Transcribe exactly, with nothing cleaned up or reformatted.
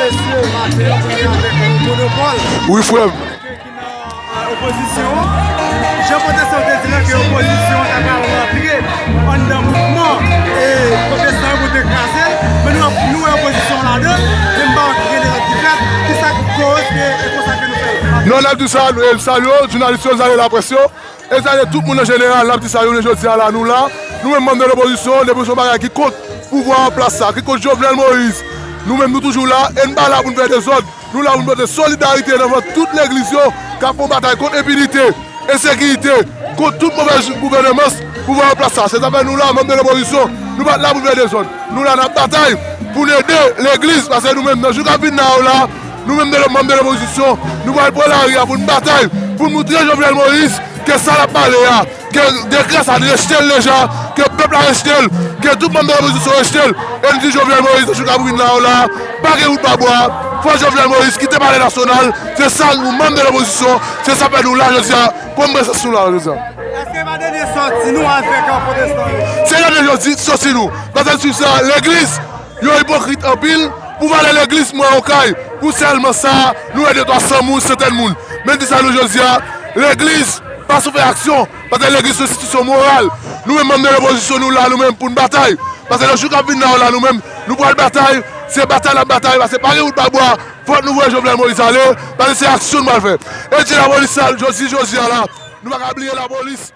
Mesye, maten an, kounye a avèk yon monopòl. Wi, frè m. Ki nan, euh, opozisyon. Jan pwotestan yo te di la ke opozisyon an ta pral rantre anndan mouvman e pwotestan yo pou te kraze l. Men nou, nou wè opozisyon an ladan, men m pa wè ki gen dezòd ki fèt. Ki sa k koz ke e konsa ke nou fè l? Non, n ap di sa, nou, e m salye w, jounalis yo, m salye laprès yo. E salye tout moun an jeneral, n ap di sa jounen jodi a la, nou la. Nou menm manm de lopozisyon, depi se yon bagay ki kont pouvwa an plas sa, ki kont Jovenel Moïse, nou menm nou toujou la, e n pa la pou n fè dezòd. Nou la pou n pote solidarite devan tout legliz yo k ap fè yon batay kont enpinite, ensekirite, kont tout movèz gouvènans pouvwa an plas sa. Se sa fè nou la, manm de lopozisyon, nou pa t la pou n fè dezòd. Nou la, n ap batay pou n ede legliz, paske nou menm, nan jou k ap vin la yo la, nou menm de manm de lopozisyon, nou pral pran lari a pou n batay, pou n moutre Jovenel Moïse ke sa l ap pale a, ke dekrè sa, n rejte l deja, ke pèp la rejte l, ke tout manm de lopozisyon rejte l. E n di Jovenel Moïse, nan jou k ap vin la yo la, pa gen wout pa bwa, fò Jovenel Moïse kite palè nasyonal, se sa nou manm de lopozisyon, se sa fè nou la jodi a, kòm prezans nou la jodi a. Èske pa dènye sòti nou avèk, euh, pwotestan yo? Se dènye jodi sòti nou. Paske n swiv sa, legliz, yo ipokrit anpil, pou valè legliz mwen Okay, pou sèlman sa, nou wè de twa san moun, santèn moun. Men n di sa nou jodi a, legliz pa sou fè aksyon, paske legliz se yon enstitisyon moral. Nou menm manm de lopozisyon, nou la, nou menm pou n batay. Paske nan jou k ap vin la yo la, nou menm, nou pral batay, se batay n ap batay, paske pa gen wout pa bwa, fòk nou voye Jovenel Moïse ale, paske se aksyon nou pral fè. E di lapolis sa, jodi, jodi a la, nou pa ka bliye lapolis.